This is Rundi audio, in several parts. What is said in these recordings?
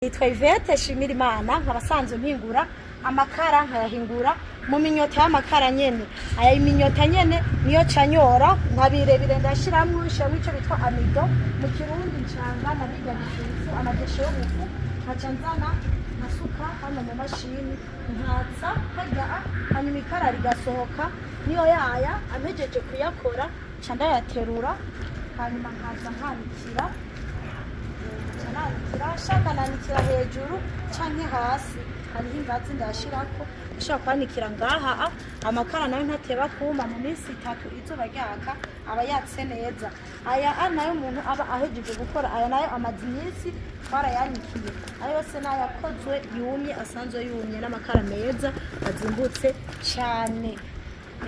Nitwa Yvette Shimirimana, nkaba asanzwe mpingura amakara, nkayahingura mu minyota y'amakara nyene. Aya iminyota nyene niyo canyora nka birebire, ndashiramwo, nshiramwo ico bitwa amidon mu Kirundi, ncanga na birya bifufu, amadeshe y'ubufu, nkaca nzana nkasuka hano mu mashini, nkatsa harya, hanyuma ikara rigasohoka. Niyo yaya ampejeje kuyakora, nca ndayaterura, hanyuma nkaza nkanikira. Nca nanikira, shaka nanikira hejuru canke hasi, hariho ingazi ndayashirako. Ushobora kwanikira ngaha. Amakara nayo ntateba kuma, mu minsi 3 izuba ryaka aba yatse neza. Aya nayo umuntu aba ahejeje gukora, aya nayo amaze iminsi twarayanikiye. Ayo yose nayakozwe yumye, asanzwe yumye, n'amakara meza azimbutse cane.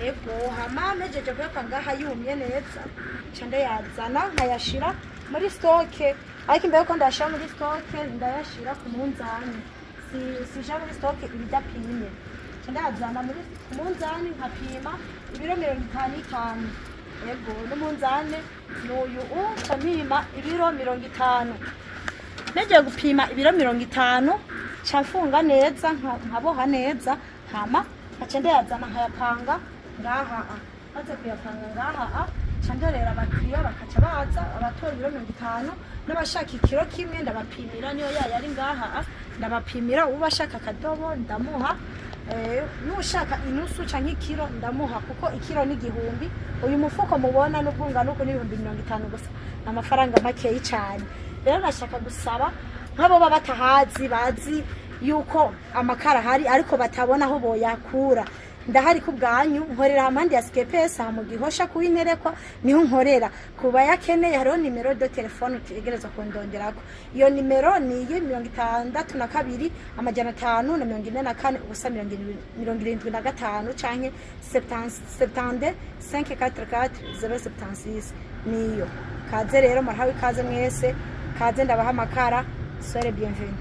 Ego, hama mpejeje kuyaka ngaha yumye neza, nca ndayazana nkayashira muri stock. Ariko imbere yuko ndayashira muri stock, ndayashira ku munzani. Sija muri stock ibidapimye. Nca ndayazana muri ku munzani, nkapima ibiro 55. Ego, n'umunzani n'uyu, nca mpima ibiro 50. Negiye gupima ibiro 50, nca mfunga neza, nkaboha neza, hama nkaca ndayazana nkayapanga ngaha. Maze kuyapanga ngaha, nca ndorera abakiriya, bakaca baza abatora ibiro 50 n'abashaka ikiro kimwe, ndabapimira. Niyo yayo ari ngaha, ndabapimira. Uba ashaka akadobo ndamuha, n'ushaka inusu canke ikiro ndamuha, kuko ikiro ni 1000. Uyu mufuko mubona n'ubwungano uku ni 50,000 gusa, ni amafaranga makeyi cane. Rero nashaka gusaba nk'abo baba batahazi, bazi yuko amakara ahari ariko batabona aho boyakura, ndahari ku bwanyu. Nkorera hampande ya SKPS, aha mu Gihosha ku Interekwa niho nkorera. Ku bayakeneye, hariho numéro de téléphone utegerezwa kundonderako. Iyo nimero ni iyi: 62 544 0 75, canke 72 544 076 niyo. Kaze rero, murahawe ikaze mwese, kaze ndabaha amakara. Soyez bienvenue.